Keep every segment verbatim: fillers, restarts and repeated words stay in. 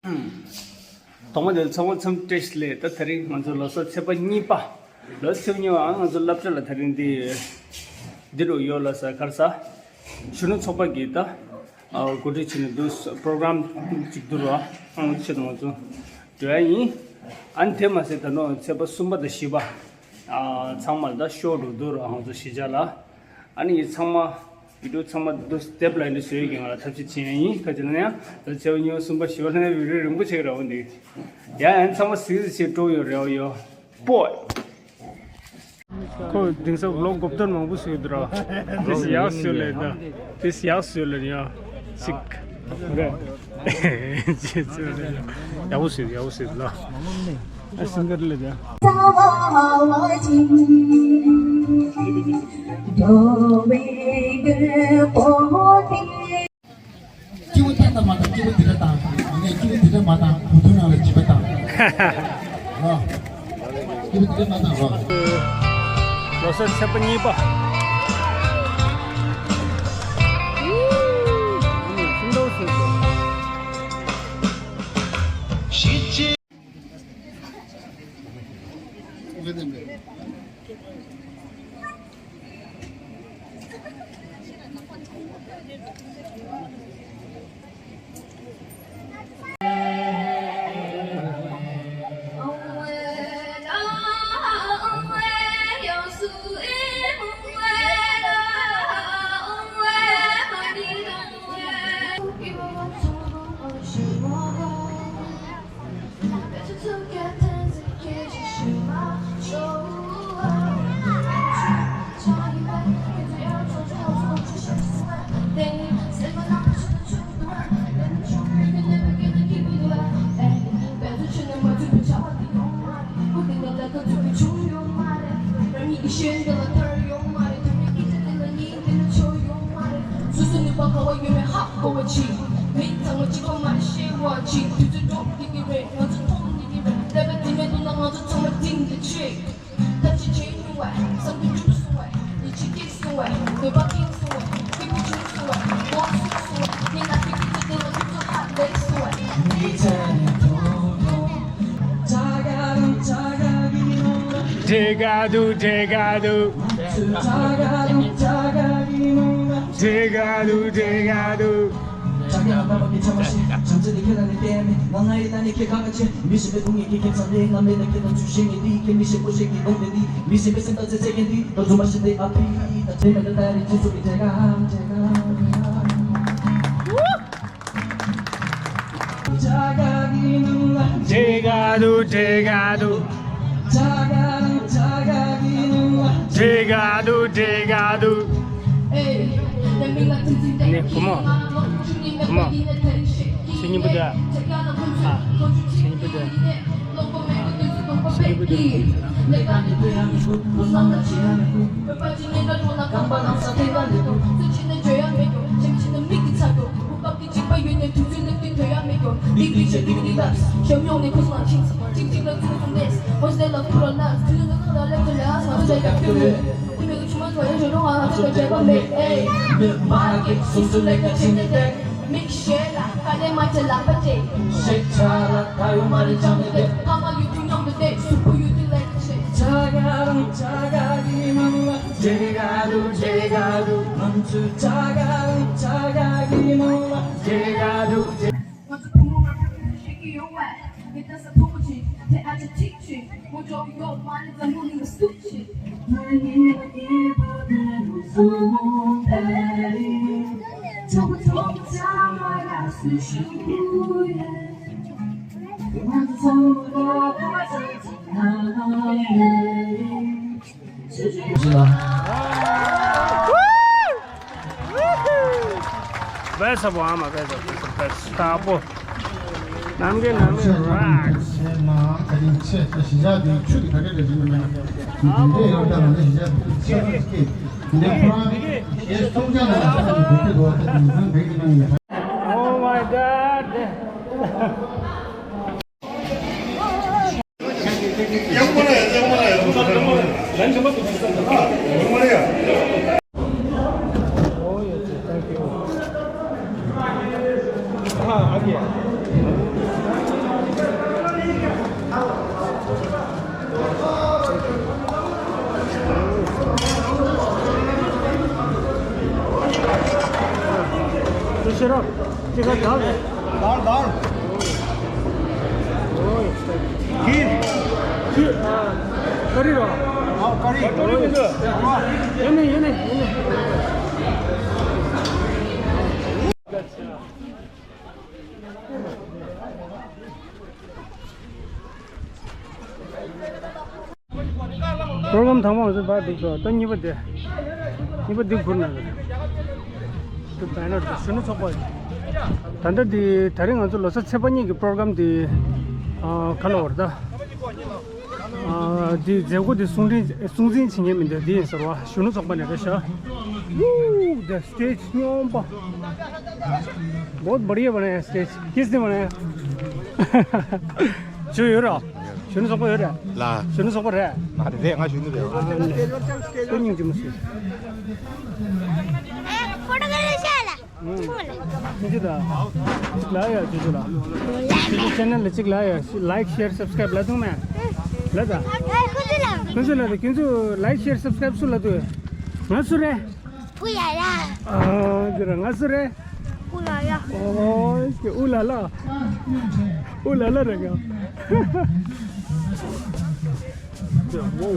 ཐོག་མ་དེ་ཚང་མ་འཚམས་བཀྲ་ཤིས་བདེ་ལེགས། ད་དེ་རིང་ང་ཚོ་ལོ་གསར་ཚེས་པ་གཉིས་པ། ལོ་གསར་ཚེས་པ་གཉིས་པའང་ང་ཚོ་སློབ་གྲྭ་ལ་དེ་རིང་འདི་འདི་རུ་ཡོད་ལ་ས་གར་ས་གཞོན་ནུ་ཚོགས་པ་གིས་ད་གོ་སྒྲིག་བྱས་ནས་འདུག་པོ་རོ་གྷ་རམ་ཅིག་འདུག་ར། ཨང་ཆེད་དུ་ང་ཚོ་འགྲོ་ཡ་ཡིན། ཨ་ནི་དེ་མ་ཟད་ད་ནང་ཚེས་པ་གསུམ་པ་དང་བཞི་པ་ཚང་མ་ལ་ད་ཤོ་འགྲོ་འདུག་ར། ང་ཚོ་གཞིས་ཆགས་ལ། ཨ་ནི་ཚང་མ་བི་ཌིའོ་ཚང་མ་འདུག་སྟེབ་ལ་འདི་བཟོས་ཀྱི་ང་ལ་ཐབས་ཤེས་བྱེད་ཡ་ཡིན། ག་ཅི་ན་ཡང་ད་ཚེས་པ་གཉིས་པ་གསུམ་པ་བཞི་པ་ལ་ནས་བི་ཌིའོ་རིང་པོ་ཆགས་ར་འོ་འདི། ཡ་ཡང་ཚང་མ་གཟིགས་གཟིགས་བྱེད་འགྲོ་ཡོད་རེད་ཡོ། པོ། ཁོ་དེང་སང་ལོ་གོ་བརྡ་མང་པོ་བཟོས་འདུག་ར། དེ་སི་ཡག་བཟོས་ལེ་ད། དེ་སི་ཡག་བཟོས་ལེ་ཡ། ཅིག་ཡག་པོ་བཟོས་ཡག་པོ་བཟོས་ལ། ཨ་སིང་གར་ལེ་ད། སྐྱིད་པོ་ཐད་ད་མ་ད་སྐྱིད་པོ་དེ་ར་ད། ངས་སྐྱིད་པོ་དེ་ར་མ་ད་བུ་ཐུང་ནང་ལ་སྐྱིད་པ་ད། རོ། སྐྱིད་པོ་དེ་ར་མ་ད་རོ། ལོ་གསར་ཚེས་པ་གཉིས་པ། སོ་སོ་ནུས་པ་ག་བ་ཡོད་མེད་ཧ་གོ་བ་བྱེད། མི་ཚང་མ་གཅིག་པ་མ་རེད་ཤེས་བ་བྱེད། དུས་ཚོད་འགྲོ་བསྡད་ཀྱི་རེད། ང་ཚོ་མཐོང་བསྡད་ཀྱི་རེད། ཀླད་པ་དེ་མེད་འདུག་ན་ང་ཚོ་ཚང་མ་འཛིང་གི་ཆེ། ཐབས་ཤེས་བྱེད་མྱོང་བ། བསམ་འདུན་འགྲུབ་སོང་བ། ཡིད་ཆེས་སྐྱེས་སོང་བ། འདོད་པ་ཁེངས་སོང་བ། སྐྱིད་པོ་བྱུང་སོང་བ། མགོ་ཚོས་སོང་བ། ངས་ང་ཚོའི་སྐད་ཆ་དེ་ལ་ཐུགས་ཚོད་ཧ་ལས་སོང་བ། འདྲེ་ག་འདུག་འདྲེ་ག་འདུག་འདྲེ་ག་འདུག་འདྲེ་ག་འདུག་འདྲེ་ག་འདུག་འདྲེ་ག་འདུག་འདྲེ་ག་འདུག་འདྲེ་ག་འདུག་ནས་བུ་མོ། བུ་མོ། ཁྱེད་གཉིས་པོ་དེ། ཨ། ཁྱེད་གཉིས་པོ་དེ། ཁྱེད་གཉིས་པོ་དེ། མིག་ཤེལ་ལ་དཀའ་ལས་མ་བྱེད་ལག་པ་བྱེད། ཤེས་བྱ་ལ་ད་ཡོད་མ་རེད་ཅང་མི་བདེ། ཕ་མ་ཡོད་དུས་མཉམ་དུ་བསྡད། གཟུགས་པོ་ཡོད་དུས་ལེགས་བྱེད། ང་ཚོ་བུ་མོ་མ་ཕེབས་ཤེས་ཀྱི་ཡོད་བས། ངས་ལྟ་ས་ཕོ་མོ་ཆེ་དེ་ཨ་ཅག་ཐིག་ཆེ། ངོ་ཅོག་ཡོད་མ་རེད་འཛམ་བུ་གླིང་གི་སུག་ཆེ། བས་ས་པོ་ཨ་མ་བས་ས་པོ་ས་པོ། ནམ་གྱི་ནམ་གྱི་རག་ཆེ་ན་ད་ཡིན་ཆེ་ད་གཞིས་ཆགས་འདི་ཆུ་དེ་ག་གེ་རེད་ཟེར་གྱི་མེད་ན། འདི་འདྲའི་ཡོད་ད་ང་ཚོ་གཞིས་ཆགས་འདི་ཆེ་ན་ཅིག་གི་འདི་ཁོ་རང་གཞས་སྲུང་བྱ་ལ་ང་ཚོ་འདི་འདི་འདྲའི་འདུག་ད་དེང་སང་འདི་གི་ནང་ཡོད། Oh my God! दाल, दाल। खीर। खीर। करी रहो। हाँ, करी। करी में दो। ये नहीं, ये नहीं, ये नहीं। པོ་རོ་གྷ་རམ་དང་པོ་ང་ཚོ་ཕར་འདུག་སོ། ད་གཉིས་པ་དེ། གཉིས་པ་འདི་ཁུར་ན་རེད། དེ་བན་ནར་དེ་གཞོན་ནུ་ཚོགས་པ་ཡིན། ད་ལྟ་འདི་ད་རིང་ང་ཚོ་ལོ་གསར་ཚེས་པ་གཉིས་ཀྱི་པོ་རོ་གྷ་རམ་འདི་ཨ་ག་ལ་བར་ད། ཨ་འདི་མཛད་སྒོ་འདི་སྲུང་འཛིན་སྲུང་འཛིན་བྱེད་མཁན་མི་འདུག་འདི་ཡིན་ཟེར་བ། གཞོན་ནུ་ཚོགས་པ་ནས་རེད་ཤག Woo! The stage སྙོམས་པ། बहुत बढ़िया बनाया stage। किसने बनाया? ཇོ་ཡོད་ར། གཞོན་ནུ་ཚོགས་པ་ཡོད་ར། ལ། གཞོན་ནུ་ཚོགས་པ་རེད། མ་རེད་རེད། ང་གཞོན་ནུ་རེད། ཨ་ནི། ཁོ་སྙིང་རྗེ་མོ་ཞིག་ཕོ་ཊོ་ཁ་ཤར་ལ། ཁྱེད་ཚོ་ལ། གཅིག་ལ་ཡ་ཁྱེད་ཚོ་ལ། ཁྱེད་ཚོ་ཆེ་ནལ་ལ་གཅིག་ལ་ཡ་like share subscribe ལ་ཐུག་མེད། ལ་ད། ཁྱེད་ཚོ་ལ་ད་ཁྱེད་ཚོ་like share subscribe སུ་ལ་ཐུག་ང་སུ་རེད། ཨུ་ལ་ལ། ཨ་འདི་ར་ང་སུ་རེད། ཨུ་ལ་ལ། ཨོ་ཨུ་ལ་ལ། ཨུ་ལ་ལ་རེད་ག་ཁྱེད་ཚོ་བོ་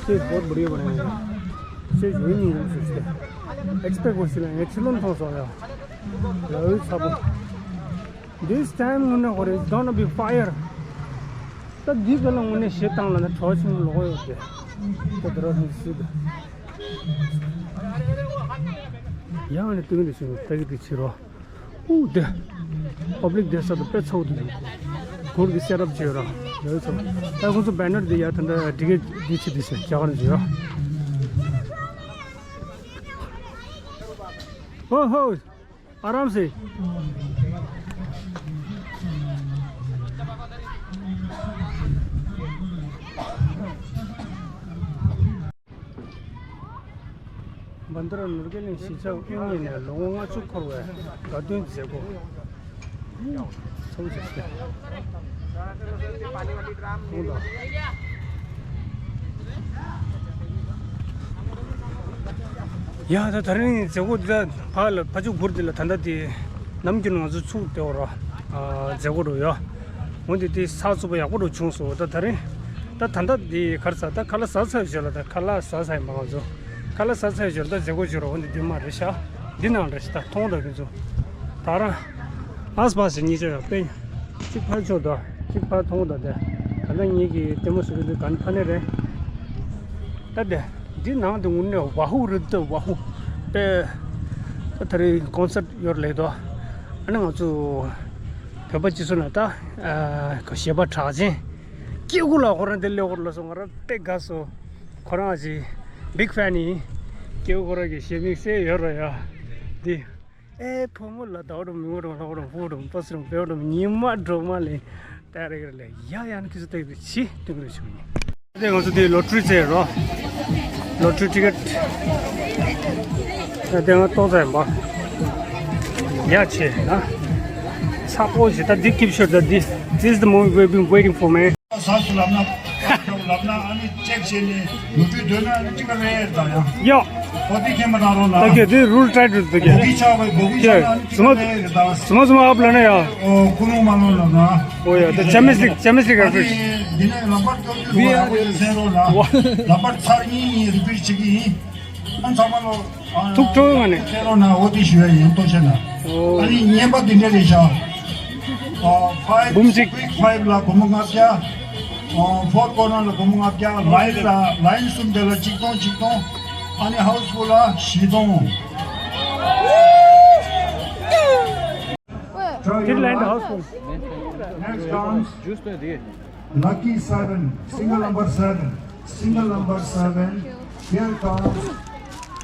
བོ་བོ་བོ་བོ་བོ་ཁྱེད་ཚོ་ཡོད་ཉིན་ཡོད་ཟེར་ཏེ། ཨེག་སི་པེག་ཊི་བྱས་ན་ངས་ཕྱི་ལོགས་མཐོང་སོང་ཡ། ལ་འོས་ཚ་པོ། This time དངོས་གནས་ཧོ་རེ། It's gonna be fire. ད་འདི་ག་ལ་དངོས་གནས་གཞས་བཏང་ལ་ན་གྲོགས་ཆུང་ལོག་ཡོད་དེ། ད་དེ་ར་ཧུན་སི་དེ། ཡང་ནི་སྟོན་གི་འདུག་ཞུ་ནི་ལྟ་གི་འདུག་ཕྱི་རོ། ཨུ་དེ། པབ་ལིག་དེ་ས་དུ་དཔེ་ཚ་བོ་འདུག་གུར་གི་སེ་ཊབ་བྱས་ར། ཡོད་ཚ། ད་ཁོང་ཚོ་བེ་ནར་དེ་ཡ་ད་འདྲ་འདི་གའི་འདི་ཆེ་འདི་ཆེ་རྒྱ་གར་འཇུ་ཡ། ཧོ་ཧོ། आराम से। བན་དྷ་ར་ནོར་གྱི་གླིང་གཞིས་ཆགས་དབུ་བརྙེས་ནས་ལོ་ངོ་ལྔ་བཅུ་འཁོར་བའི་དགའ་སྟོན་མཛད་སྒོ། ཚོགས་ཞུགས་ཏེ། ཡ་ད་ད་རིང་མཛད་སྒོ་འདི་ལ་ཕ་ལ་ཕ་ཆུ་གུར་འདི་ལ་ད་ལྟ་དེ་ནམ་རྒྱུན་ང་ཚོ་ཚུགས་ཏེ་འོ་ར་མཛད་སྒོ་རུ་ཡོད། འོན་ཏེ་དེ་ས་ཚུགས་པ་ཡག་པོ་རུ་བྱུང་སོང་། ད་ད་རིང་ད་ད་ལྟ་དེ་གར་ས་ད་ཁ་ལག་ཟ་ཚར་བཞག་ལ་ད་ཁ་ལག་ཟ་ཚར་ཡིན་པ་ང་ཚོ་ཁ་ལག་ཟ་ཚར་བཞག་ད་མཛད་སྒོ་བྱོས་ར། འོན་ཏེ་འདི་མ་རེད་ཤག་འདི་ནང་རེད་ཤག་ད་མཐོང་ད་ཁྱོད་ཚོ་ད་རང་ཨས་པ་སི་གཉིས་ཆ་ཡོད་པས། གཅིག་ཕར་ཕྱོགས་དང་གཅིག་ཕར་མཐོང་དང་དེ། ད་ལྟ་ངེད་ཀྱི་ལྟད་མོ་བཟོ་གི་འདུག་ག་ནི་ཕ་ནས་རེད། ད་དེ་འདི་ནང་དུ་དངོས་གནས་ཝ་ཧུ་རི་ཏི་ཝ་ཧུ་པས། ད་ད་རེས་ཀོན་སར་ཡོད་ལེགས་དོ། ཨ་ནི་ང་ཚོ་བོད་པ་སྤྱི་ཚོགས་ནང་ད་གཞས་པ་གྲགས་ཅན་སྐྱེ་དགུ་ལ་ཁོ་རང་དེ་ལེགས་སྐོར་ལ་སོང་། ང་རང་དཔེ་དགའ་སོང་། ཁོ་རང་ཅིག་བིག་ཕེན་ཡིན། སྐྱེ་དགུ་ཁོ་རང་གི་གཞས་མིག་གསལ་ཡོད་ར་ཡ་འདི། ཨེ་ཕོ་མོ་ལ་ཟླ་བ་རུ་མི་ངོ་རུ་ལྷོ་རུ་ཕུ་རུ་པ་སི་རུ་བེའུ་རུ་ཉི་མ་སྒྲོལ་མ་ལས་ཏེ་རེ་རེ་ལས་ཡ་ཡ་ནི་ཁི་སུ་ཏེ་ཏེ་ཆི་ཏེ་རེ་ཆུ་ནི། ཏེ་ང་ཚོ་ཏེ་ལོ་ཊ་རི་ཚེ་རོ། ལོ་ཊ་རི་ཊི་ཀེ་ཊི། ཏེ་ང་ཏོ་ཚེ་མ། ཡ་ཆེ་ན། ཚ་པོ་ཞེ་ད་འདི་ཀིབ་ཤོར་ད་འདི། This is the movie we've been waiting for, man. ཟ་སུ་ལབ་ན། ལབ་ན་ཨ་ནི་ཅེག་བྱས་ནས་ཡོད་དུས་འདོད་ན་ཨ་ནི་ཅིག་རེད་ད་ཡ། ཡོ། ཁོ་དེ་ཁྱེད་མ་ན་རོ་ན། ད་གེ་དེ་རུལ་ཊའི་ཊི་རུལ་ད་གེ། གོ་གི་ཆག་པའི་གོ་གི་ཆག་ན་ཨ་ནི་ཅིག་རེད་ད། ཟུ་མ་ཟུ་མ་ཨབ་ལ་ན་ཡ། ཨོ་ཀུ་ནུ་མ་ནོ་ལབ་ན། ཨོ་ཡ་ད་ཅ་མེ་སི་ལིག་ཅ་མེ་སི་ལིག་ཨ་ར་ཕི། འདི་ནས་ལམ་བར་སྐྱོར་དུས་རོ་ཡ་ཁོ་ཡ་སེང་རོ་ན། ལམ་བར་ཚར་གཉིས་རི་པིཊ་བྱེད་ཀྱི་ཡིན། ཨ་ཚང་མ་ལོ། ཐུགས་ཁྲོ་ང་ནས། ཁེ་རོ་ན་འོ་དེ་ཞུ་ཡ་ཡིན་ཏོ་ཆེ་ན། ཨོ། ཨ་ནི་བརྙན་པ་འདི་འདྲ་རེད་ཤག་ཨ་ཕའིབ། འབུམ་གཅིག་ཀུའིག་ཕའིབ་ལ་སྒོར་མོ་ལྔ་བརྒྱ། ཨ་ཕོར་ཀོར་ནར་ལ་སྒོར་མོ་ལྔ་བརྒྱ། ལའིབ་ལ་ལའིན་གསུམ་དེ་ལ་ཆིག་སྟོང་ཆིག་སྟོང་། ཨ་ནི་ཧའུ་སི་ཕུལ་ལ་བཞི་སྟོང་། འདིར་ལའིན་ཧའུ་སི་ཕུལ། Next comes Lucky Seven, single number seven, single number seven. Here comes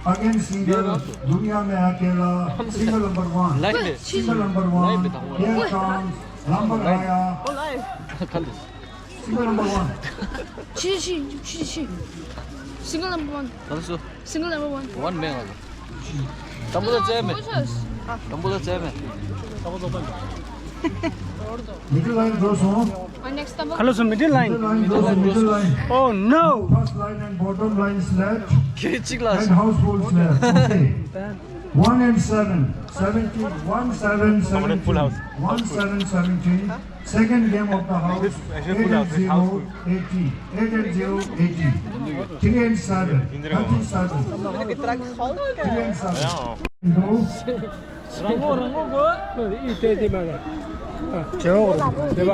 again single दुनिया में अकेला, single number one, single number one. Here comes number आया, single number one. ཆི་ཆི་ཆི་ཆི། Single number one. Single number one. One མེད་ང་ཚོ། དང་པོ་ལ་བཙལ་མེད། དང་པོ་ལ་བཙལ་མེད། Middle line འགྲོ་སོང་། ཁ་ལོ་སོ་མི་ཌལ་ལའིན། Middle line འགྲོ་སོང་། Middle line. Oh no. First line and bottom lines left. ཁྱེད་གཅིག་ལ། And house fools left. Okay. One and seven, seventeen, one seven seventeen, one seven seventeen. Second game of the house, eight and zero, eighteen, eight and zero, eighteen. Three and seven, thirty-seven. Three and seven. རང་ངོ་རང་ངོ་གོ་ཨི་ཏེ་ཏི་མ་ལ། ཇོ་རེ་བ།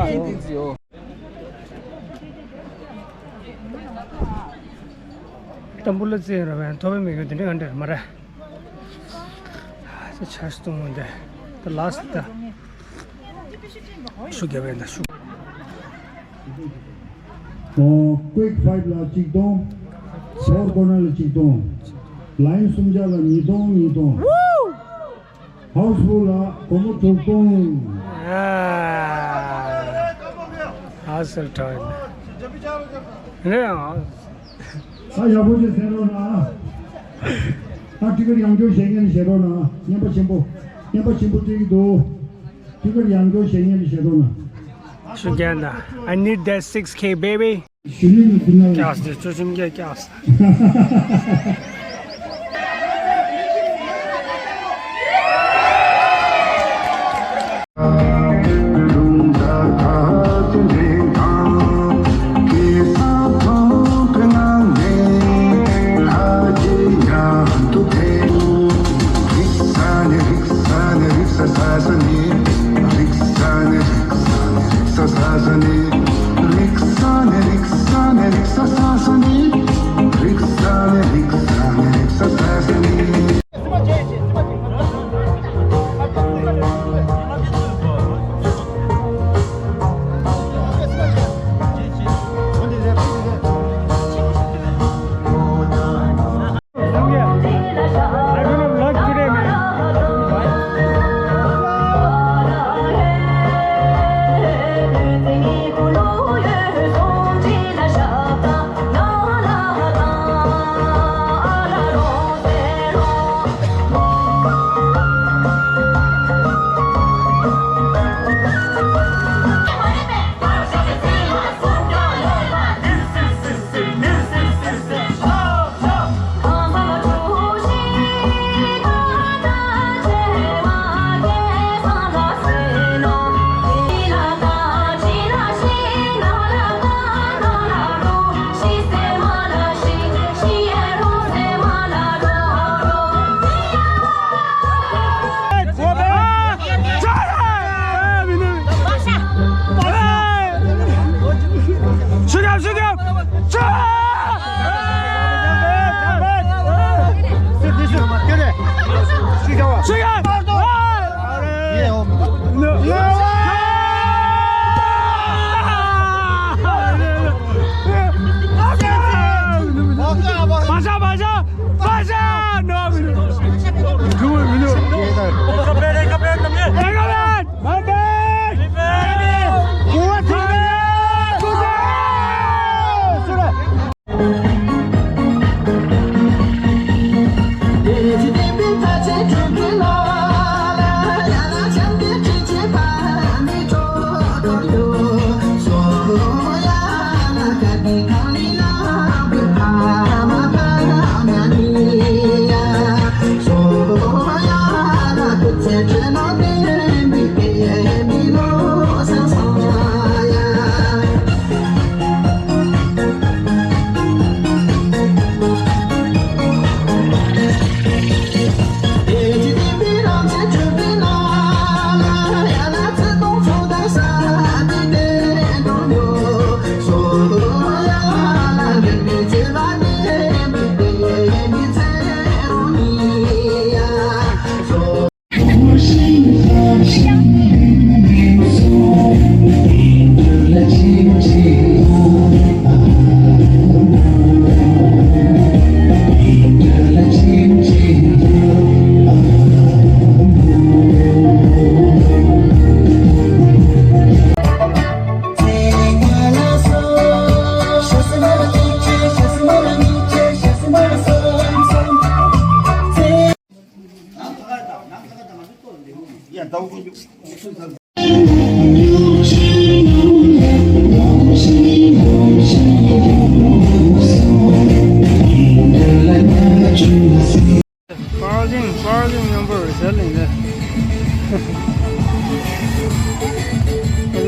ཏམ་བུ་ལ་ཙེ་ར་བན་ཐོ་བེ་མེ་གོ་དེ་འདྲ་ག་འདྲ་མ་ར། ཆར་སྟོང་འདི། The last the. ཤུ་རྒྱབ་པའི་འདི་ཤུ། ཨོ། Quick five ལ་གཅིག་སྟོང་། Four corner ལ་གཅིག་སྟོང་། Line གསུམ་ཆ་ལ་ཉིས་སྟོང་ཉིས་སྟོང་། Houseful ལ་སྒོར་མོ་དྲུག་སྟོང་། ཨ་སལ་ཏྲོན། རེད་ཨང་། ད་ཡག་པོ་ཅིག་གསན་རོགས་གནང་། ད་ཊི་ཀེ་ཊི་ཡང་བསྐྱར་བཞེངས་མཁན་བཞེངས་རོགས་གནང་། རྔན་པ་ཆེན་པོ། རྔན་པ་ཆེན་པོ་སྤྲད་ཀྱི་འདུག་ཊི་ཀེ་ཊི་ཡང་བསྐྱར་བཞེངས་མཁན་བཞེངས་རོགས་གནང་། ཤུ་རྒྱལ་ན། I need that six K, baby. ཞུ་ནི་ནི་དེ་ན། ཀྱག་སྟེ་ཆུ་ཆུམ་རྒྱལ་ཀྱག་ས།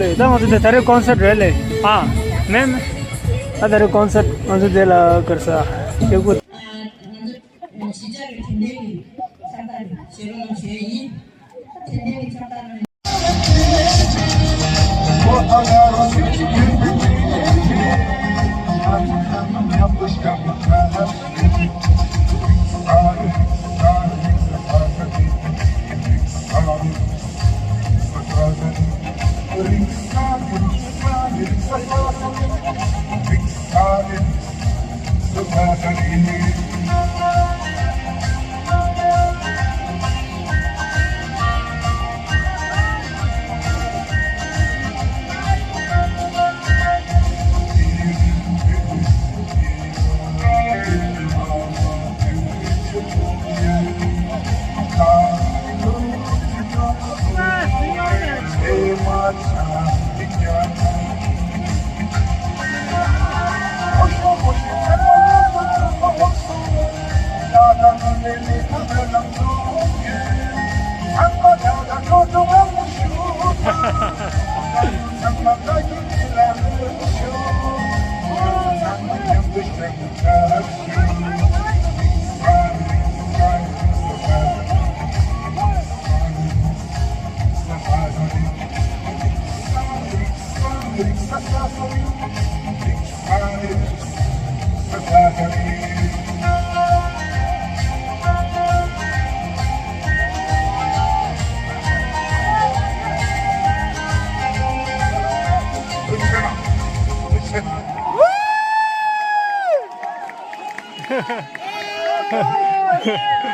ད་ང་ཚོ་དེ་ད་རེས་ཀོན་སར་ཊི་རེད་ལེ། ཨ། མེད་མེད། ད་ད་རེས་ཀོན་སར་ཊི་ང་ཚོ་དེ་ལ་ཀར་ས་ཡོད་གོ། ང་ཚོ་གཞིས་ཆགས་ཀྱི་དྲན་རྟེན་གྱི་ཕྱག་རྟགས་རེད། བྱེད་རོགས་གནང་ཞུ་ཡ་ཡིན། དྲན་རྟེན་གྱི་ཕྱག་རྟགས་རེད།